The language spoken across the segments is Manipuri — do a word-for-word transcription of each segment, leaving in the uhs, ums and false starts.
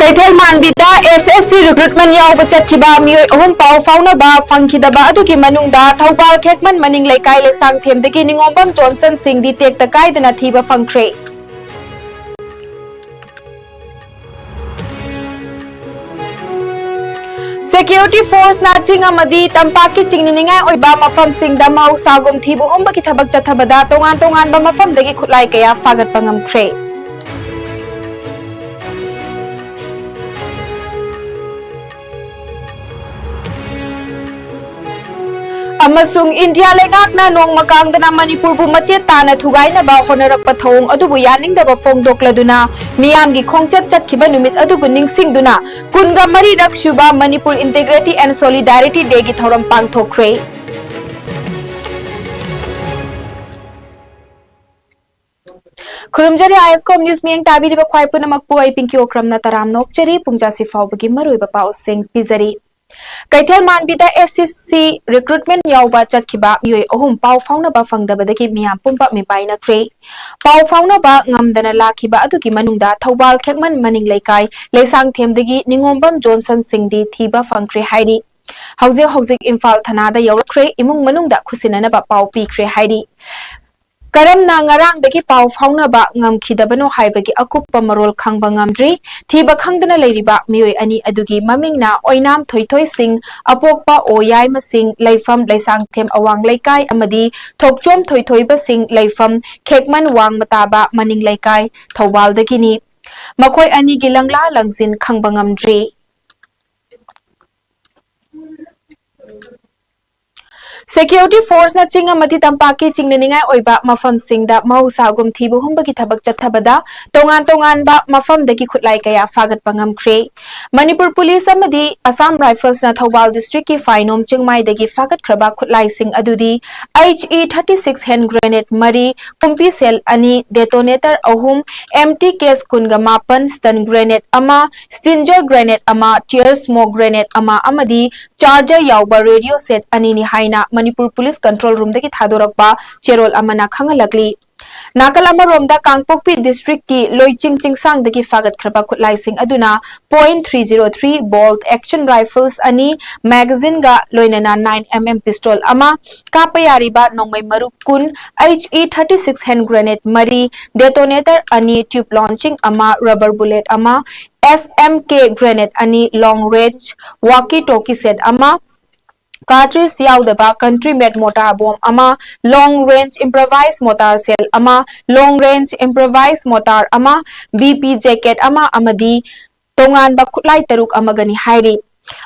ꯀꯩꯊꯦꯜ ꯃꯥꯟꯕꯤꯗ S S C recruitment ꯌꯥꯎꯕ ꯆꯠꯈꯤꯕ ꯃꯤꯑꯣꯏ ꯑꯍꯨꯝ ꯄꯥꯎ ꯐꯥꯎꯅꯕ ꯐꯪꯈꯤꯗꯕ ꯑꯗꯨꯒꯤ ꯃꯅꯨꯡꯗ ꯊꯧꯕꯥꯜ ꯈꯦꯛꯃꯟ ꯃꯅꯤꯡ ꯂꯩꯀꯥꯏ ꯂꯩꯁꯥꯡꯊꯦꯝꯗꯒꯤ ꯅꯤꯉꯣꯝꯕꯝ ꯖꯣꯟꯁꯟ ꯁꯤꯡꯗꯤ ꯇꯦꯛꯇ ꯀꯥꯏꯗꯅ ꯊꯤꯕ ꯐꯪꯈ꯭ꯔꯦ꯫ Security forceꯅ ꯆꯤꯡ ꯑꯃꯗꯤ ꯇꯝꯄꯥꯛꯀꯤ ꯆꯤꯡꯅꯅꯤꯡꯉꯥꯏ ꯑꯣꯏꯕ ꯃꯐꯝꯁꯤꯡꯗ ꯃꯍꯧꯁꯥꯒꯨꯝ ꯊꯤꯕ ꯍꯨꯝꯕꯒꯤ ꯊꯕꯛ ꯆꯠꯊꯕꯗ ꯇꯣꯉꯥꯟ ꯇꯣꯉꯥꯟꯕ ꯃꯐꯝꯗꯒꯤ ꯈꯨꯠꯂꯥꯏ ꯀꯌꯥ ꯐꯥꯒꯠꯄ ꯉꯝꯈ꯭ꯔꯦ꯫ ꯑꯃꯁꯨꯡ ꯏꯟꯗꯤꯌꯥ ꯂꯩꯉꯥꯛꯅ ꯅꯣꯡꯃ ꯀꯥꯡꯗꯅ ꯃꯅꯤꯄꯨꯔꯕꯨ ꯃꯆꯦꯠ ꯇꯥꯅ ꯊꯨꯒꯥꯏꯅꯕ ꯍꯣꯠꯅꯔꯛꯄ ꯊꯧꯑꯣꯡ ꯑꯗꯨꯕꯨ ꯌꯥꯅꯤꯡꯗꯕ ꯐꯣꯡꯗꯣꯛꯂꯗꯨꯅ ꯃꯤꯌꯥꯝꯒꯤ ꯈꯣꯡꯆꯠ ꯆꯠꯈꯤꯕ ꯅꯨꯃꯤꯠ ꯑꯗꯨꯕꯨ ꯅꯤꯡꯁꯤꯡꯗꯨꯅ ꯀꯨꯟꯒ ꯃꯔꯤꯔꯛ ꯁꯨꯕ ꯃꯅꯤꯄꯨꯔ Integrity and Solidarity Dayꯒꯤ ꯊꯧꯔꯝ ꯄꯥꯡꯊꯣꯛꯈ꯭ꯔꯦ꯫ ꯈꯨꯔꯨꯝꯖꯔꯤ ISCOM news ꯃꯤꯠꯌꯦꯡ ꯇꯥꯕꯤꯔꯤꯕ ꯈ꯭ꯋꯥꯏ ꯄꯨꯝꯅꯃꯛꯄꯨ ꯑꯩ ꯄꯤꯡꯀꯤ ꯑꯣꯀ꯭ꯔꯝꯅ ꯇꯔꯥꯝꯅ ꯑꯣꯛꯆꯔꯤ꯫ ꯄꯨꯡꯖꯥꯁꯤ ꯐꯥꯎꯕꯒꯤ ꯃꯔꯨꯑꯣꯏꯕ ꯄꯥꯎꯁꯤꯡ ꯄꯤꯖꯔꯤ꯫ ꯀꯩꯊꯦꯜ ꯃꯥꯟꯕꯤꯗ S S C recruitment ꯌꯥꯎꯕ ꯆꯠꯈꯤꯕ ꯃꯤꯑꯣꯏ ꯑꯍꯨꯝ ꯄꯥꯎ ꯐꯥꯎꯅꯕ ꯐꯪꯗꯕꯗꯒꯤ ꯃꯤꯌꯥꯝ ꯄꯨꯝꯕ ꯃꯤꯄꯥꯏꯅꯈ꯭ꯔꯦ꯫ ꯄꯥꯎ ꯐꯥꯎꯅꯕ ꯉꯝꯗꯅ ꯂꯥꯛꯈꯤꯕ ꯑꯗꯨꯒꯤ ꯃꯅꯨꯡꯗ ꯊꯧꯕꯥꯜ ꯈꯦꯛꯃꯟ ꯃꯅꯤꯡ ꯂꯩꯀꯥꯏ ꯂꯩꯁꯥꯡꯊꯦꯝꯗꯒꯤ ꯅꯤꯉꯣꯝꯕꯝ ꯖꯣꯟꯁꯟ ꯁꯤꯡꯗꯤ ꯊꯤꯕ ꯐꯪꯈ꯭ꯔꯦ ꯍꯥꯏꯔꯤ꯫ ꯍꯧꯖꯤꯛ ꯍꯧꯖꯤꯛ ꯏꯝꯐꯥꯜ ꯊꯅꯥꯗ ꯌꯧꯔꯛꯈ꯭ꯔꯦ꯫ ꯏꯃꯨꯡ ꯃꯅꯨꯡꯗ ꯈꯨꯠꯁꯤꯟꯅꯅꯕ ꯄꯥꯎ ꯄꯤꯈ꯭ꯔꯦ ꯍꯥꯏꯔꯤ꯫ ꯀꯔꯝꯅ ꯉꯔꯥꯡꯗꯒꯤ ꯄꯥꯎ ꯐꯥꯎꯅꯕ ꯉꯝꯈꯤꯗꯕꯅꯣ ꯍꯥꯏꯕꯒꯤ ꯑꯀꯨꯞꯄ ꯃꯔꯣꯜ ꯈꯪꯕ ꯉꯝꯗ꯭ꯔꯤ꯫ ꯊꯤꯕ ꯈꯪꯗꯅ ꯂꯩꯔꯤꯕ ꯃꯤꯑꯣꯏ ꯑꯅꯤ ꯑꯗꯨꯒꯤ ꯃꯃꯤꯡꯅ ꯑꯣꯏꯅꯥꯝ ꯊꯣꯏꯊꯣꯏ ꯁꯤꯡ, ꯑꯄꯣꯛꯄ ꯑꯣ ꯌꯥꯏꯃ ꯁꯤꯡ, ꯂꯩꯐꯝ ꯂꯩꯁꯥꯡꯊꯦꯝ ꯑꯋꯥꯡ ꯂꯩꯀꯥꯏ, ꯑꯃꯗꯤ ꯊꯣꯛꯆꯣꯝ ꯊꯣꯏꯊꯣꯏꯕ ꯁꯤꯡ, ꯂꯩꯐꯝ ꯈꯦꯛꯃꯟ ꯋꯥꯡꯃ ꯇꯥꯕ ꯃꯅꯤꯡ ꯂꯩꯀꯥꯏ, ꯊꯧꯕꯥꯜꯗꯒꯤꯅꯤ꯫ ꯃꯈꯣꯏ ꯑꯅꯤꯒꯤ ꯂꯪꯂꯥ ꯂꯪꯖꯤꯟ ꯈꯪꯕ ꯉꯝꯗ꯭ꯔꯤ꯫ Security forceꯅ ꯆꯤꯡ ꯑꯃꯗꯤ ꯇꯝꯄꯥꯛꯀꯤ ꯆꯤꯡꯅꯅꯤꯡꯉꯥꯏ ꯑꯣꯏꯕ ꯃꯐꯝꯁꯤꯡꯗ ꯃꯍꯧꯁꯥꯒꯨꯝ ꯊꯤꯕ ꯍꯨꯝꯕꯒꯤ ꯊꯕꯛ ꯆꯠꯊꯕꯗ ꯇꯣꯉꯥꯟ ꯇꯣꯉꯥꯟꯕ ꯃꯐꯝꯗꯒꯤ ꯈꯨꯠꯂꯥꯏ ꯀꯌꯥ ꯐꯥꯒꯠꯄ ꯉꯝꯈ꯭ꯔꯦ꯫ ꯃꯅꯤꯄꯨꯔ ꯄꯨꯂꯤꯁ ꯑꯃꯗꯤ Assam Riflesꯅ ꯊꯧꯕꯥꯜ districtꯀꯤ ꯐꯥꯏꯅꯣꯝ ꯆꯤꯡꯃꯥꯏꯗꯒꯤ ꯐꯥꯒꯠꯈ꯭ꯔꯕ ꯈꯨꯠꯂꯥꯏꯁꯤꯡ ꯑꯗꯨꯗꯤ H E thirty six hand grenade ꯃꯔꯤ, ꯀꯨꯝꯄꯤ shell ꯑꯅꯤ, detonator ꯑꯍꯨꯝ, empty case ꯀꯨꯟꯒ ꯃꯥꯄꯟ, stun grenade ꯑꯃ, stinger grenade ꯑꯃ, tear smoke grenade ꯑꯃ ꯑꯃꯗꯤ charger ꯌꯥꯎꯕ radio set ꯑꯅꯤꯅꯤ ꯍꯥꯏꯅ ꯃꯅꯤꯄꯨꯔ ꯄꯨꯂꯤꯁ control roomꯗꯒꯤ ꯊꯥꯗꯣꯔꯛꯄ ꯆꯦꯔꯣꯜ ꯑꯃꯅ ꯈꯪꯍꯜꯂꯛꯂꯤ꯫ ꯅꯥꯀꯜ ꯑꯃꯔꯣꯝꯗ, ꯀꯥꯡꯄꯣꯛꯄꯤ district ꯀꯤ ꯂꯣꯏꯆꯤꯡ ꯆꯤꯡꯁꯥꯡꯗꯒꯤ ꯐꯥꯒꯠꯈ꯭ꯔꯕ ꯈꯨꯠꯂꯥꯏꯁꯤꯡ ꯑꯗꯨꯅ point three zero three bolt action rifles ꯑꯅꯤ, magazine ꯒ ꯂꯣꯏꯅꯅ nine M M pistol ꯑꯃ, ꯀꯥꯞꯄ ꯌꯥꯔꯤꯕ ꯅꯣꯡꯃꯩ ꯃꯔꯨ ꯀꯨꯟ, H E thirty six hand grenade ꯃꯔꯤ, detonator ꯑꯅꯤ, tube launching ꯑꯃ, rubber bullet ꯑꯃ, S M K grenade ꯑꯅꯤ, long range walkie talkie set ꯑꯃ, cartridge ꯌꯥꯎꯗꯕ country made mortar bomb ꯑꯃ, long range improvised mortar shell ꯑꯃ, long range improvised mortar ꯑꯃ, B P jacket ꯑꯃ ꯑꯃꯗꯤ ꯇꯣꯉꯥꯟꯕ ꯈꯨꯠꯂꯥꯏ ꯇꯔꯨꯛ ꯑꯃꯒꯅꯤ ꯍꯥꯏꯔꯤ꯫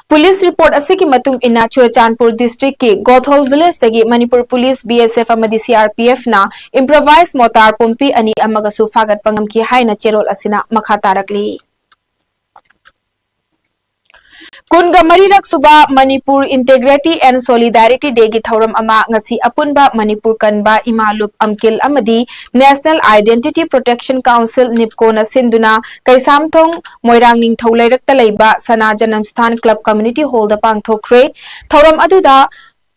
Police report ꯑꯁꯤꯒꯤ ꯃꯇꯨꯡ ꯏꯟꯅ, ꯆꯨꯔꯆꯥꯟꯄꯨꯔ district ꯀꯤ ꯒꯣꯊꯣꯜ village ꯇꯒꯤ Manipur police, B S F ꯑꯃꯗꯤ C R P F ꯅ improvised mortar ꯄꯣꯝꯄꯤ ꯑꯅꯤ ꯑꯃꯒꯁꯨ ꯐꯥꯒꯠꯄ ꯉꯝꯈꯤ ꯍꯥꯏꯅ ꯆꯦꯔꯣꯜ ꯑꯁꯤꯅ ꯃꯈꯥ ꯇꯥꯔꯛꯂꯤ꯫ ꯀꯨꯟꯒ ꯃꯔꯤꯔꯛ ꯁꯨꯕ Manipur Integrity and Solidarity Day ꯒꯤ ꯊꯧꯔꯝ ꯑꯃ ꯉꯁꯤ ꯑꯄꯨꯟꯕ ꯃꯅꯤꯄꯨꯔ ꯀꯟꯕ ꯏꯃꯥ ꯂꯨꯞ ꯑꯪꯀꯤꯜ ꯑꯃꯗꯤ National Identity Protection Council, NIPCO ꯅ ꯁꯤꯟꯗꯨꯅ ꯀꯩꯁꯥꯝꯊꯣꯡ ꯃꯣꯏꯔꯥꯡ ꯅꯤꯡꯊꯧ ꯂꯩꯔꯛꯇ ꯂꯩꯕ ꯁꯅꯥ ꯖꯅꯝꯁꯊꯥꯟ club community hall ꯗ ꯄꯥꯡꯊꯣꯛꯈ꯭ꯔꯦ꯫ ꯊꯧꯔꯝ ꯑꯗꯨꯗ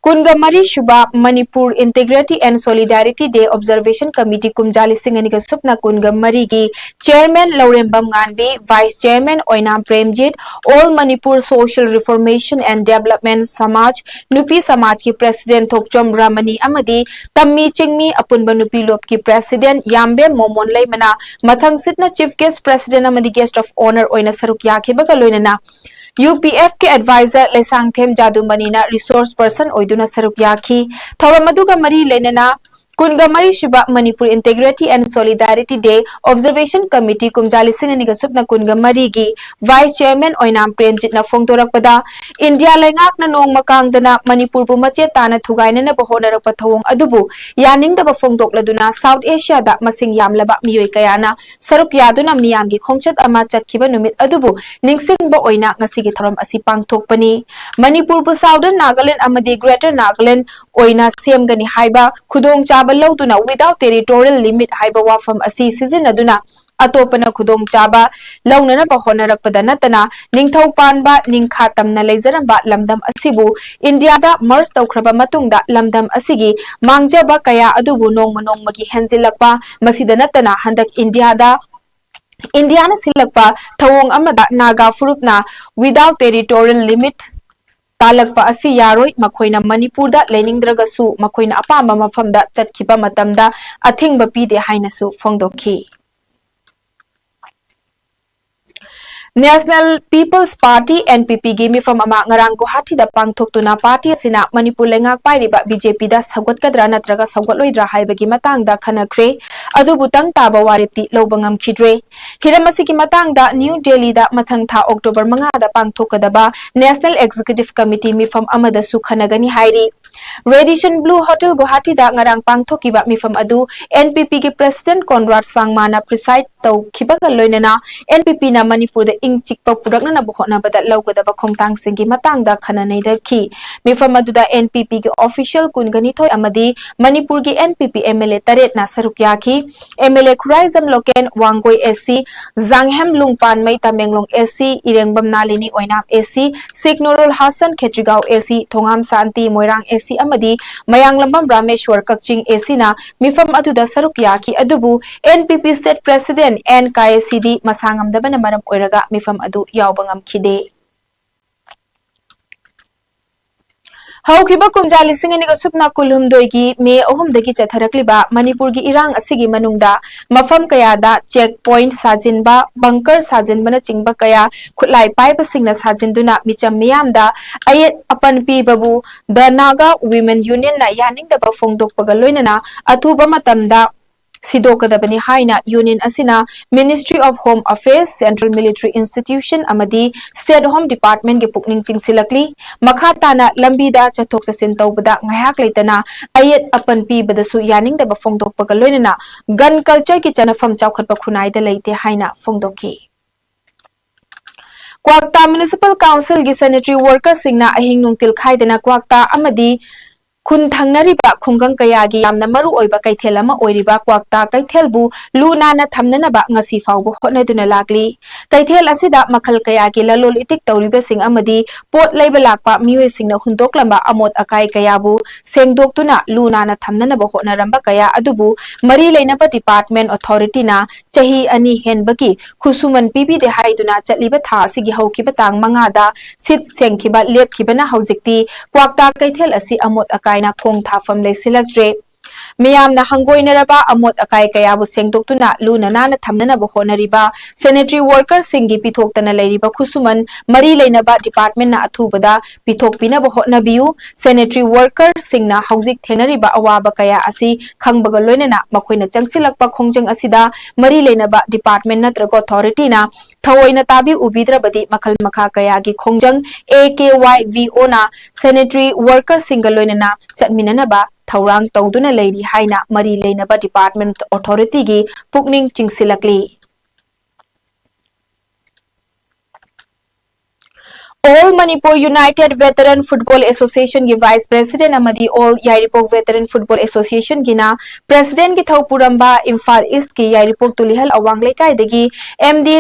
ꯀꯨꯟꯒ ꯃꯔꯤ ꯁꯨꯕ Manipur Integrity and Solidarity Day Observation Committee ꯀꯨꯝꯖꯥ ꯂꯤꯁꯤꯡ ꯑꯅꯤꯒ ꯁꯨꯞꯅ ꯀꯨꯟꯒ ꯃꯔꯤꯒꯤ chairman Laurembam ꯉꯥꯟꯕꯤ, vice chairman Oinam Premjit, All Manipur Social Reformation and Development ꯁꯃꯥꯖ, ꯅꯨꯄꯤ ꯁꯃꯥꯖꯀꯤ president ꯊꯣꯛꯆꯣꯝ ꯔꯃꯅꯤ ꯑꯃꯗꯤ ꯇꯝꯃꯤ ꯆꯤꯡꯃꯤ ꯑꯄꯨꯟꯕ ꯅꯨꯄꯤ ꯂꯣꯞꯀꯤ president ꯌꯥꯝꯕꯦꯝ ꯃꯣꯃꯣꯟ ꯂꯩꯃꯅ ꯃꯊꯪꯁꯤꯠꯅ chief guest, president ꯑꯃꯗꯤ guest of honour ꯑꯣꯏꯅ ꯁꯔꯨꯛ ꯌꯥꯈꯤꯕꯒ ꯂꯣꯏꯅꯅ U P F ꯀꯤ advisor ꯂꯩꯁꯥꯡꯊꯦꯝ ꯖꯥꯗꯨꯃꯅꯤꯅ resource person ꯑꯣꯏꯗꯨꯅ ꯁꯔꯨꯛ ꯌꯥꯈꯤ꯫ ꯊꯧꯔꯝ ꯑꯗꯨꯒ ꯃꯔꯤ ꯂꯩꯅꯅ ꯀꯨꯟꯒ ꯃꯔꯤ ꯁꯨꯕ Manipur Integrity and Solidarity Day Observation Committee ꯀꯨꯝꯖꯥ ꯂꯤꯁꯤꯡ ꯑꯅꯤꯒ ꯁꯨꯞꯅ ꯀꯨꯟꯒ ꯃꯔꯤꯒꯤ vice chairman ꯑꯣꯏꯅꯥꯝ ꯄ꯭ꯔꯦꯝꯖꯤꯠꯅ ꯐꯣꯡꯗꯣꯔꯛꯄꯗ, ꯏꯟꯗꯤꯌꯥ ꯂꯩꯉꯥꯛꯅ ꯅꯣꯡꯃ ꯀꯥꯡꯗꯅ ꯃꯅꯤꯄꯨꯔꯕꯨ ꯃꯆꯦꯠ ꯇꯥꯅ ꯊꯨꯒꯥꯏꯅꯅꯕ ꯍꯣꯠꯅꯔꯛꯄ ꯊꯧꯑꯣꯡ ꯑꯗꯨꯕꯨ ꯌꯥꯅꯤꯡꯗꯕ ꯐꯣꯡꯗꯣꯛꯂꯗꯨꯅ South Asia ꯗ ꯃꯁꯤꯡ ꯌꯥꯝꯂꯕ ꯃꯤꯑꯣꯏ ꯀꯌꯥꯅ ꯁꯔꯨꯛ ꯌꯥꯗꯨꯅ ꯃꯤꯌꯥꯝꯒꯤ ꯈꯣꯡꯆꯠ ꯑꯃ ꯆꯠꯈꯤꯕ ꯅꯨꯃꯤꯠ ꯑꯗꯨꯕꯨ ꯅꯤꯡꯁꯤꯡꯕ ꯑꯣꯏꯅ ꯉꯁꯤꯒꯤ ꯊꯧꯔꯝ ꯑꯁꯤ ꯄꯥꯡꯊꯣꯛꯄꯅꯤ꯫ ꯃꯅꯤꯄꯨꯔꯕꯨ Southern Nagaland ꯑꯃꯗꯤ Greater Nagaland ꯑꯣꯏꯅ ꯁꯦꯝꯒꯅꯤ ꯍꯥꯏꯕ ꯈꯨꯗꯣꯡꯆꯥꯕ ꯂꯧꯗꯨꯅ without territorial limit ꯍꯥꯏꯕ ꯋꯥꯐꯝ ꯑꯁꯤ ꯁꯤꯖꯤꯟꯅꯗꯨꯅ ꯑꯇꯣꯞꯄꯅ ꯈꯨꯗꯣꯡꯆꯥꯕ ꯂꯧꯅꯅꯕ ꯍꯣꯠꯅꯔꯛꯄꯗ ꯅꯠꯇꯅ, ꯅꯤꯡꯊꯧ ꯄꯥꯟꯕ ꯅꯤꯡꯈꯥ ꯇꯝꯅ ꯂꯩꯖꯔꯝꯕ ꯂꯝꯗꯝ ꯑꯁꯤꯕꯨ ꯏꯟꯗꯤꯌꯥꯗ merge ꯇꯧꯈ꯭ꯔꯕ ꯃꯇꯨꯡꯗ ꯂꯝꯗꯝ ꯑꯁꯤꯒꯤ ꯃꯥꯡꯖꯕ ꯀꯌꯥ ꯑꯗꯨꯕꯨ ꯅꯣꯡꯃ ꯅꯣꯡꯃꯒꯤ ꯍꯦꯟꯖꯤꯜꯂꯛꯄ, ꯃꯁꯤꯗ ꯅꯠꯇꯅ ꯍꯟꯗꯛ ꯏꯟꯗꯤꯌꯥꯗ, ꯏꯟꯗꯤꯌꯥꯅ ꯁꯤꯜꯂꯛꯄ ꯊꯧꯑꯣꯡ ꯑꯃꯗ ꯅꯥꯒꯥ ꯐꯨꯔꯨꯞꯅ without territorial limit ꯇꯥꯜꯂꯛꯄ ꯑꯁꯤ ꯌꯥꯔꯣꯏ, ꯃꯈꯣꯏꯅ ꯃꯅꯤꯄꯨꯔꯗ ꯂꯩꯅꯤꯡꯗ꯭ꯔꯒꯁꯨ ꯃꯈꯣꯏꯅ ꯑꯄꯥꯝꯕ ꯃꯐꯝꯗ ꯆꯠꯈꯤꯕ ꯃꯇꯝꯗ ꯑꯊꯤꯡꯕ ꯄꯤꯗꯦ ꯍꯥꯏꯅꯁꯨ ꯐꯣꯡꯗꯣꯛꯈꯤ꯫ National People's Party, N P P ꯒꯤ ꯃꯤꯐꯝ ꯑꯃ ꯉꯔꯥꯡ ꯒꯨꯋꯥꯍꯥꯇꯤꯗ ꯄꯥꯡꯊꯣꯛꯇꯨꯅ ꯄꯥꯔꯇꯤ ꯑꯁꯤꯅ ꯃꯅꯤꯄꯨꯔ ꯂꯩꯉꯥꯛ ꯄꯥꯏꯔꯤꯕ B J P ꯗ ꯁꯧꯒꯠꯀꯗ꯭ꯔꯥ ꯅꯠꯇ꯭ꯔꯒ ꯁꯧꯒꯠꯂꯣꯏꯗ꯭ꯔꯥ ꯍꯥꯏꯕꯒꯤ ꯃꯇꯥꯡꯗ ꯈꯟꯅꯈ꯭ꯔꯦ꯫ ꯑꯗꯨꯕꯨ ꯇꯪ ꯇꯥꯕ ꯋꯥꯔꯦꯞꯇꯤ ꯂꯧꯕ ꯉꯝꯈꯤꯗ꯭ꯔꯦ꯫ ꯍꯤꯔꯝ ꯑꯁꯤꯒꯤ ꯃꯇꯥꯡꯗ ꯅ꯭ꯌꯨ ꯗꯦꯜꯂꯤꯗ ꯃꯊꯪ ꯊꯥ ꯑꯣꯛꯇꯣꯕꯔ ꯃꯉꯥꯗ ꯄꯥꯡꯊꯣꯛꯀꯗꯕ National Executive Committee ꯃꯤꯐꯝ ꯑꯃꯗꯁꯨ ꯈꯟꯅꯒꯅꯤ ꯍꯥꯏꯔꯤ꯫ Radisson Blu Hotel ꯒꯨꯋꯥꯍꯥꯇꯤꯗ ꯉꯔꯥꯡ ꯄꯥꯡꯊꯣꯛꯈꯤꯕ ꯃꯤꯐꯝ ꯑꯗꯨ N P P ꯒꯤ President ꯀꯣꯟꯔꯥꯗ ꯁꯥꯡꯃꯥꯅ preside ꯇꯧꯈꯤꯕꯒ ꯂꯣꯏꯅꯅ N P P ꯅ ꯃꯅꯤꯄꯨꯔꯗ ꯏꯪ ꯆꯤꯛꯄ ꯄꯨꯔꯛꯅꯅꯕ ꯍꯣꯠꯅꯕꯗ ꯂꯧꯒꯗꯕ ꯈꯣꯡꯊꯥꯡꯁꯤꯡꯒꯤ ꯃꯇꯥꯡꯗ ꯈꯟꯅ ꯅꯩꯅꯈꯤ꯫ ꯃꯤꯐꯝ ꯑꯗꯨꯗ N P P ꯒꯤ official ꯀꯨꯟꯒꯅꯤꯊꯣꯏ ꯑꯃꯗꯤ ꯃꯅꯤꯄꯨꯔꯒꯤ N P P M L A ꯇꯔꯦꯠꯅ ꯁꯔꯨꯛ ꯌꯥꯈꯤ꯫ M L A Khuraijam Loken, Wangoi A C, Jangham Lunpanmei, Tamenglong A C, Irengbam Nalini Oinam A C, Sheikh Nurul Hasan, Khetrigao A C, Thongam Shanti, Moirang A C ꯑꯃꯗꯤ ꯃꯌꯥꯡꯂꯝꯕꯝ ꯔꯥꯃꯦꯁ꯭ꯋꯔ, ꯀꯛꯆꯤꯡ A C ꯅ ꯃꯤꯐꯝ ꯑꯗꯨꯗ ꯁꯔꯨꯛ ꯌꯥꯈꯤ꯫ ꯑꯗꯨꯕꯨ N P P State President N Kayesi ꯗꯤ ꯃꯁꯥ ꯉꯝꯗꯕꯅ ꯃꯔꯝ ꯑꯣꯏꯔꯒ ꯃꯤꯐꯝ ꯑꯗꯨ ꯌꯥꯎꯕ ꯉꯝꯈꯤꯗꯦ꯫ ꯍꯧꯈꯤꯕ ꯀꯨꯝꯖꯥ ꯂꯤꯁꯤꯡ ꯑꯅꯤꯒ ꯁꯨꯞꯅ ꯀꯨꯟꯍꯨꯝꯗꯣꯏꯒꯤ ꯃꯦ ꯑꯍꯨꯝꯗꯒꯤ ꯆꯠꯊꯔꯛꯂꯤꯕ ꯃꯅꯤꯄꯨꯔꯒꯤ ꯏꯔꯥꯡ ꯑꯁꯤꯒꯤ ꯃꯅꯨꯡꯗ ꯃꯐꯝ ꯀꯌꯥꯗ check point ꯁꯥꯖꯤꯟꯕ, bunker ꯁꯥꯖꯤꯟꯕꯅꯆꯤꯡꯕ ꯀꯌꯥ ꯈꯨꯠꯂꯥꯏ ꯄꯥꯏꯕꯁꯤꯡꯅ ꯁꯥꯖꯤꯟꯗꯨꯅ ꯃꯤꯆꯝ ꯃꯤꯌꯥꯝꯗ ꯑꯌꯦꯠ ꯑꯄꯟ ꯄꯤꯕꯕꯨ The Naga Women Union ꯅ ꯌꯥꯅꯤꯡꯗꯕ ꯐꯣꯡꯗꯣꯛꯄꯒ ꯂꯣꯏꯅꯅ ꯑꯊꯨꯕ ꯃꯇꯝꯗ ꯁꯤꯗꯣꯛꯀꯗꯕꯅꯤ ꯍꯥꯏꯅ union ꯑꯁꯤꯅ Ministry of Home Affairs, Central Military Institution ꯑꯃꯗꯤ State Home Department ꯀꯤ ꯄꯨꯛꯅꯤꯡ ꯆꯤꯡꯁꯤꯜꯂꯛꯂꯤ꯫ ꯃꯈꯥ ꯇꯥꯅ ꯂꯝꯕꯤꯗ ꯆꯠꯊꯣꯛ ꯆꯠꯁꯤꯟ ꯇꯧꯕꯗ ꯉꯥꯏꯍꯥꯛ ꯂꯩꯇꯅ ꯑꯌꯦꯠ ꯑꯄꯟ ꯄꯤꯕꯗꯁꯨ ꯌꯥꯅꯤꯡꯗꯕ ꯐꯣꯡꯗꯣꯛꯄꯒ ꯂꯣꯏꯅꯅ gun culture ꯀꯤ ꯆꯠꯅꯐꯝ ꯆꯥꯎꯈꯠꯄ ꯈꯨꯟꯅꯥꯏꯗ ꯂꯩꯇꯦ ꯍꯥꯏꯅ ꯐꯣꯡꯗꯣꯛꯈꯤ꯫ ꯀ꯭ꯋꯥꯛꯇꯥ Municipal Council ꯒꯤ sanitary worker ꯁꯤꯡꯅ ꯑꯍꯤꯡ ꯅꯨꯡꯊꯤꯜ ꯈꯥꯏꯗꯅ ꯀ꯭ꯋꯥꯛꯇꯥ ꯑꯃꯗꯤ ꯈꯨꯟ ꯊꯪꯅꯔꯤꯕ ꯈꯨꯡꯒꯪ ꯀꯌꯥꯒꯤ ꯌꯥꯝꯅ ꯃꯔꯨ ꯑꯣꯏꯕ ꯀꯩꯊꯦꯜ ꯑꯃ ꯑꯣꯏꯔꯤꯕ ꯀ꯭ꯋꯥꯛꯇꯥ ꯀꯩꯊꯦꯜꯕꯨ ꯂꯨ ꯅꯥꯟꯅ ꯊꯝꯅꯅꯕ ꯉꯁꯤ ꯐꯥꯎꯕ ꯍꯣꯠꯅꯗꯨꯅ ꯂꯥꯛꯂꯤ꯫ ꯀꯩꯊꯦꯜ ꯑꯁꯤꯗ ꯃꯈꯜ ꯀꯌꯥꯒꯤ ꯂꯂꯣꯟ ꯏꯇꯤꯛ ꯇꯧꯔꯤꯕꯁꯤꯡ ꯑꯃꯗꯤ ꯄꯣꯠ ꯂꯩꯕ ꯂꯥꯛꯄ ꯃꯤꯑꯣꯏꯁꯤꯡꯅ ꯍꯨꯟꯗꯣꯛꯂꯝꯕ ꯑꯃꯣꯠ ꯑꯀꯥꯏ ꯀꯌꯥꯕꯨ ꯁꯦꯡꯗꯣꯛꯇꯨꯅ ꯂꯨ ꯅꯥꯟꯅ ꯊꯝꯅꯅꯕ ꯍꯣꯠꯅꯔꯝꯕ ꯀꯌꯥ ꯑꯗꯨꯕꯨ ꯃꯔꯤ ꯂꯩꯅꯕ department authority ꯅ ꯆꯍꯤ ꯑꯅꯤ ꯍꯦꯟꯕꯒꯤ ꯈꯨꯠꯁꯨꯃꯟ ꯄꯤꯕꯤꯗꯦ ꯍꯥꯏꯗꯨꯅ ꯆꯠꯂꯤꯕ ꯊꯥ ꯑꯁꯤꯒꯤ ꯍꯧꯈꯤꯕ ꯇꯥꯡ ꯃꯉꯥꯗ ꯁꯤꯠ ꯁꯦꯡꯈꯤꯕ ꯂꯦꯞꯈꯤꯕꯅ ꯍꯧꯖꯤꯛꯇꯤ ꯀ꯭ꯋꯥꯛꯇꯥ ꯀꯩꯊꯦꯜ ꯑꯁꯤ ꯑꯃꯣꯠ ꯑꯀꯥꯏꯅ ꯈꯣꯡ ꯊꯥꯐꯝ ꯂꯩꯁꯤꯜꯂꯛꯇ꯭ꯔꯦ꯫ ꯃꯤꯌꯥꯝꯅ ꯍꯪꯒꯣꯏꯅꯔꯕ ꯑꯃꯣꯠ ꯑꯀꯥꯏ ꯀꯌꯥꯕꯨ ꯁꯦꯡꯗꯣꯛꯇꯨꯅ ꯂꯨꯅ ꯅꯥꯟꯅ ꯊꯝꯅꯅꯕ ꯍꯣꯠꯅꯔꯤꯕ sanitary worker ꯁꯤꯡꯒꯤ ꯄꯤꯊꯣꯛꯇꯅ ꯂꯩꯔꯤꯕ ꯈꯨꯠꯁꯨꯃꯟ ꯃꯔꯤ ꯂꯩꯅꯕ department ꯅ ꯑꯊꯨꯕꯗ ꯄꯤꯊꯣꯛꯄꯤꯅꯕ ꯍꯣꯠꯅꯕꯤꯌꯨ꯫ Sanitary worker ꯁꯤꯡꯅ ꯍꯧꯖꯤꯛ ꯊꯦꯡꯅꯔꯤꯕ ꯑꯋꯥꯕ ꯀꯌꯥ ꯑꯁꯤ ꯈꯪꯕꯒ ꯂꯣꯏꯅꯅ ꯃꯈꯣꯏꯅ ꯆꯪꯁꯤꯜꯂꯛꯄ ꯈꯣꯡꯖꯪ ꯑꯁꯤꯗ ꯃꯔꯤ ꯂꯩꯅꯕ department ꯅꯠꯇ꯭ꯔꯒ authority ꯅ ꯊꯑꯣꯏꯅ ꯇꯥꯕꯤ ꯎꯕꯤꯗ꯭ꯔꯕꯗꯤ ꯃꯈꯜ ꯃꯈꯥ ꯀꯌꯥꯒꯤ ꯈꯣꯡꯖꯪ A K Y V O ꯅ sanitary worker ꯁꯤꯡꯒ ꯂꯣꯏꯅꯅ ꯆꯠꯃꯤꯟꯅꯅꯕ ꯊꯧꯔꯥꯡ ꯇꯧꯗꯨꯅ ꯂꯩꯔꯤ ꯍꯥꯏꯅ ꯃꯔꯤ ꯂꯩꯅꯕ department authority ꯒꯤ ꯄꯨꯛꯅꯤꯡ ꯆꯤꯡꯁꯤꯜꯂꯛꯂꯤ꯫ All Manipur United Veteran Football Association ꯒꯤ vice president ꯑꯃꯗꯤ All Yairipok Veteran Football Association ꯒꯤꯅ president ꯒꯤ ꯊꯧ ꯄꯨꯔꯝꯕ ꯏꯝꯐꯥꯜ East ꯀꯤ ꯌꯥꯏꯔꯤꯄꯣꯛ ꯇꯨꯂꯤꯍꯜ ꯑꯋꯥꯡ ꯂꯩꯀꯥꯏꯗꯒꯤ M D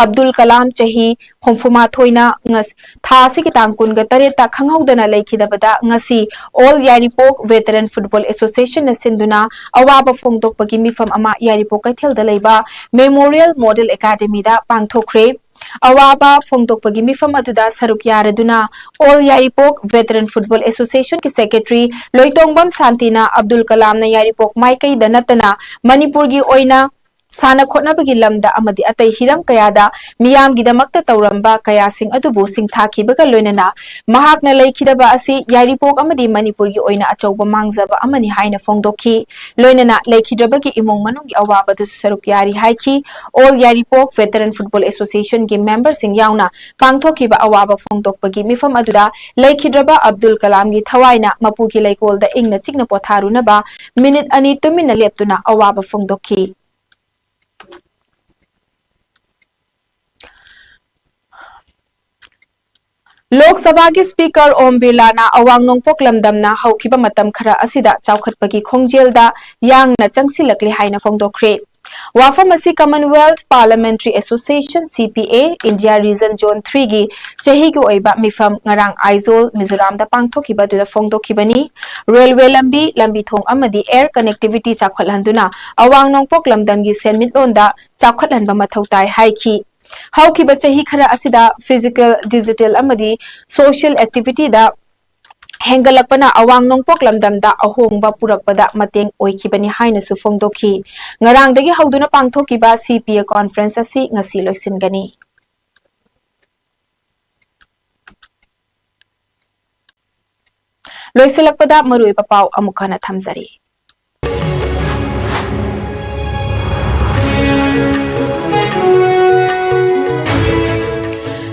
ꯑꯕꯗꯨꯜ ꯀꯂꯥꯝ ꯆꯍꯤ ꯍꯨꯝꯐꯨ ꯃꯥꯊꯣꯏꯅ ꯉꯁ-, ꯊꯥ ꯑꯁꯤꯒꯤ ꯇꯥꯡ ꯀꯨꯟꯒ ꯇꯔꯦꯠꯇ ꯈꯪꯍꯧꯗꯅ ꯂꯩꯈꯤꯗꯕꯗ ꯉꯁꯤ All Yairipok Veteran Football Association ꯅ ꯁꯤꯟꯗꯨꯅ ꯑꯋꯥꯕ ꯐꯣꯡꯗꯣꯛꯄꯒꯤ ꯃꯤꯐꯝ ꯑꯃ ꯌꯥꯏꯔꯤꯄꯣꯛ ꯀꯩꯊꯦꯜꯗ ꯂꯩꯕ Memorial Model Academy ꯗ ꯄꯥꯡꯊꯣꯛꯈ꯭ꯔꯦ꯫ ꯑꯋꯥꯕ ꯐꯣꯡꯗꯣꯛꯄꯒꯤ ꯃꯤꯐꯝ ꯑꯗꯨꯗ ꯁꯔꯨꯛ ꯌꯥꯔꯗꯨꯅ All Yairipok Veteran Football Association ꯒꯤ secretary ꯂꯣꯏꯇꯣꯡꯕꯝ ꯁꯥꯟꯇꯤꯅ ꯑꯕꯗꯨꯜ ꯀꯂꯥꯝꯅ ꯌꯥꯏꯔꯤꯄꯣꯛ ꯃꯥꯏꯀꯩꯗ ꯅꯠꯇꯅ ꯃꯅꯤꯄꯨꯔꯒꯤ ꯑꯣꯏꯅ ꯁꯥꯟꯅ ꯈꯣꯠꯅꯕꯒꯤ ꯂꯝꯗ ꯑꯃꯗꯤ ꯑꯇꯩ ꯍꯤꯔꯝ ꯀꯌꯥꯗ ꯃꯤꯌꯥꯝꯒꯤꯗꯃꯛꯇ ꯇꯧꯔꯝꯕ ꯀꯌꯥꯁꯤꯡ ꯑꯗꯨꯕꯨ ꯁꯤꯡꯊꯥꯈꯤꯕꯒ ꯂꯣꯏꯅꯅ ꯃꯍꯥꯛꯅ ꯂꯩꯈꯤꯗꯕ ꯑꯁꯤ ꯌꯥꯏꯔꯤꯄꯣꯛ ꯑꯃꯗꯤ ꯃꯅꯤꯄꯨꯔꯒꯤ ꯑꯣꯏꯅ ꯑꯆꯧꯕ ꯃꯥꯡꯖꯕ ꯑꯃꯅꯤ ꯍꯥꯏꯅ ꯐꯣꯡꯗꯣꯛꯈꯤ꯫ ꯂꯣꯏꯅꯅ ꯂꯩꯈꯤꯗ꯭ꯔꯕꯒꯤ ꯏꯃꯨꯡ ꯃꯅꯨꯡꯒꯤ ꯑꯋꯥꯕꯗꯁꯨ ꯁꯔꯨꯛ ꯌꯥꯔꯤ ꯍꯥꯏꯈꯤ꯫ All Yairipok Veteran Football Association ꯒꯤ member ꯁꯤꯡ ꯌꯥꯎꯅ ꯄꯥꯡꯊꯣꯛꯈꯤꯕ ꯑꯋꯥꯕ ꯐꯣꯡꯗꯣꯛꯄꯒꯤ ꯃꯤꯐꯝ ꯑꯗꯨꯗ ꯂꯩꯈꯤꯗ꯭ꯔꯕ ꯑꯕꯗꯨꯜ ꯀꯂꯥꯝꯒꯤ ꯊꯋꯥꯏꯅ ꯃꯄꯨꯒꯤ ꯂꯩꯀꯣꯜꯗ ꯏꯪꯅ ꯆꯤꯛꯅ ꯄꯣꯊꯥꯔꯨꯅꯕ ꯃꯤꯅꯤꯠ ꯑꯅꯤ ꯇꯨꯃꯤꯟꯅ ꯂꯦꯞꯇꯨꯅ ꯑꯋꯥꯕ ꯐꯣꯡꯗꯣꯛꯈꯤ꯫ ꯂꯣꯛ ꯁꯚꯥꯒꯤ ꯁ꯭ꯄꯤꯀꯔ ꯑꯣꯝ ꯕꯤꯔꯂꯥꯅ ꯑꯋꯥꯡ ꯅꯣꯡꯄꯣꯛ ꯂꯝꯗꯝꯅ ꯍꯧꯈꯤꯕ ꯃꯇꯝ ꯈꯔ ꯑꯁꯤꯗ ꯆꯥꯎꯈꯠꯄꯒꯤ ꯈꯣꯡꯖꯦꯜꯗ ꯌꯥꯡꯅ ꯆꯪꯁꯤꯜꯂꯛꯂꯦ ꯍꯥꯏꯅ ꯐꯣꯡꯗꯣꯛꯈ꯭ꯔꯦ꯫ ꯋꯥꯐꯝ ꯑꯁꯤ Commonwealth Parliamentary Association, C P A, India Region Zone three ꯒꯤ ꯆꯍꯤꯒꯤ ꯑꯣꯏꯕ ꯃꯤꯐꯝ ꯉꯔꯥꯡ ꯑꯥꯏꯖꯣꯜ, ꯃꯤꯖꯣꯔꯥꯝꯗ ꯄꯥꯡꯊꯣꯛꯈꯤꯕ ꯑꯗꯨꯗ ꯐꯣꯡꯗꯣꯛꯈꯤꯕꯅꯤ꯫ ꯔꯦꯜꯋꯦ ꯂꯝꯕꯤ, ꯂꯝꯕꯤ ꯊꯣꯡ ꯑꯃꯗꯤ air connectivity ꯆꯥꯎꯈꯠꯍꯟꯗꯨꯅ ꯑꯋꯥꯡ ꯅꯣꯡꯄꯣꯛ ꯂꯝꯗꯝꯒꯤ ꯁꯦꯟꯃꯤꯠꯂꯣꯟꯗ ꯆꯥꯎꯈꯠꯍꯟꯕ ꯃꯊꯧ ꯇꯥꯏ ꯍꯥꯏꯈꯤ꯫ ꯍꯧꯈꯤꯕ ꯆꯍꯤ ꯈꯔ ꯑꯁꯤꯗ physical, digital ꯑꯃꯗꯤ social activity ꯗ ꯍꯦꯟꯒꯠꯂꯛꯄꯅ ꯑꯋꯥꯡ ꯅꯣꯡꯄꯣꯛ ꯂꯝꯗꯝꯗ ꯑꯍꯣꯡꯕ ꯄꯨꯔꯛꯄꯗ ꯃꯇꯦꯡ ꯑꯣꯏꯈꯤꯕꯅꯤ ꯍꯥꯏꯅꯁꯨ ꯐꯣꯡꯗꯣꯛꯈꯤ꯫ ꯉꯔꯥꯡꯗꯒꯤ ꯍꯧꯗꯨꯅ ꯄꯥꯡꯊꯣꯛꯈꯤꯕ C P A conference ꯑꯁꯤ ꯉꯁꯤ ꯂꯣꯏꯁꯤꯟꯒꯅꯤ꯫ ꯂꯣꯏꯁꯤꯜꯂꯛꯄꯗ ꯃꯔꯨꯑꯣꯏꯕ ꯄꯥꯎ ꯑꯃꯨꯛ ꯍꯟꯅ ꯊꯝꯖꯔꯤ꯫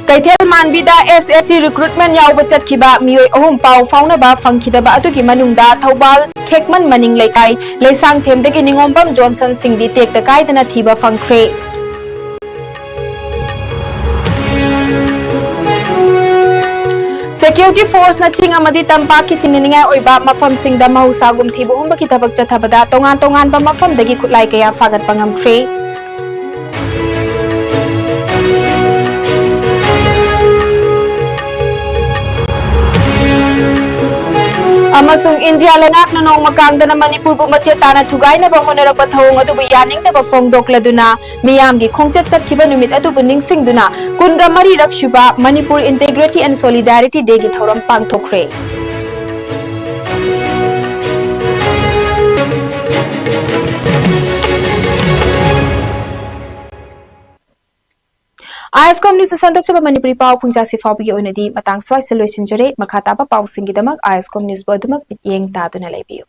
ꯀꯩꯊꯦꯜ ꯃꯥꯟꯕꯤꯗ S S C recruitment ꯌꯥꯎꯕ ꯆꯠꯈꯤꯕ ꯃꯤꯑꯣꯏ ꯑꯍꯨꯝ ꯄꯥꯎ ꯐꯥꯎꯅꯕ ꯐꯪꯈꯤꯗꯕ ꯑꯗꯨꯒꯤ ꯃꯅꯨꯡꯗ ꯊꯧꯕꯥꯜ ꯈꯦꯛꯃꯟ ꯃꯅꯤꯡ ꯂꯩꯀꯥꯏ ꯂꯩꯁꯥꯡꯊꯦꯝꯗꯒꯤ ꯅꯤꯉꯣꯝꯕꯝ ꯖꯣꯟꯁꯟ ꯁꯤꯡꯗꯤ ꯇꯦꯛꯇ ꯀꯥꯏꯗꯅ ꯊꯤꯕ ꯐꯪꯈ꯭ꯔꯦ꯫ Security force ꯅ ꯆꯤꯡ ꯑꯃꯗꯤ ꯇꯝꯄꯥꯛꯀꯤ ꯆꯤꯡꯅꯅꯤꯡꯉꯥꯏ ꯑꯣꯏꯕ ꯃꯐꯝꯁꯤꯡꯗ ꯃꯍꯧꯁꯥꯒꯨꯝ ꯊꯤꯕ ꯍꯨꯝꯕꯒꯤ ꯊꯕꯛ ꯆꯠꯊꯕꯗ ꯇꯣꯉꯥꯟ ꯇꯣꯉꯥꯟꯕ ꯃꯐꯝꯗꯒꯤ ꯈꯨꯠꯂꯥꯏ ꯀꯌꯥ ꯐꯥꯒꯠꯄ ꯉꯝꯈ꯭ꯔꯦ꯫ ꯑꯃꯁꯨꯡ ꯏꯟꯗꯤꯌꯥ ꯂꯩꯉꯥꯛꯅ ꯅꯣꯡꯃ ꯀꯥꯡꯗꯅ ꯃꯅꯤꯄꯨꯔꯕꯨ ꯃꯆꯦꯠ ꯇꯥꯅ ꯊꯨꯒꯥꯏꯅꯕ ꯍꯣꯠꯅꯔꯛꯄ ꯊꯧꯑꯣꯡ ꯑꯗꯨꯕꯨ ꯌꯥꯅꯤꯡꯗꯕ ꯐꯣꯡꯗꯣꯛꯂꯗꯨꯅ ꯃꯤꯌꯥꯝꯒꯤ ꯈꯣꯡꯆꯠ ꯆꯠꯈꯤꯕ ꯅꯨꯃꯤꯠ ꯑꯗꯨꯕꯨ ꯅꯤꯡꯁꯤꯡꯗꯨꯅ ꯀꯨꯟꯒ ꯃꯔꯤꯔꯛ ꯁꯨꯕ Manipur Integrity and Solidarity Day ꯒꯤ ꯊꯧꯔꯝ ꯄꯥꯡꯊꯣꯛꯈ꯭ꯔꯦ꯫ ꯑꯥꯏ ꯑꯦꯁ ꯀꯣꯝ ꯅ꯭ꯌꯨꯁꯇ ꯁꯟꯗꯣꯛꯆꯕ ꯃꯅꯤꯄꯨꯔꯤ ꯄꯥꯎ ꯄꯨꯡꯖꯥꯁꯤ ꯐꯥꯎꯕꯒꯤ ꯑꯣꯏꯅꯗꯤ ꯃꯇꯥꯡ ꯁ꯭ꯋꯥꯏꯁꯤꯗ ꯂꯣꯏꯁꯤꯟꯖꯔꯦ꯫ ꯃꯈꯥ ꯇꯥꯕ ꯄꯥꯎꯁꯤꯡꯒꯤꯗꯃꯛ ꯑꯥꯏ ꯑꯦꯁ ꯀꯣꯝ ꯅ꯭ꯌꯨꯁꯄꯨ ꯑꯗꯨꯃꯛ ꯃꯤꯠꯌꯦꯡ ꯇꯥꯗꯨꯅ ꯂꯩꯕꯤꯌꯨ꯫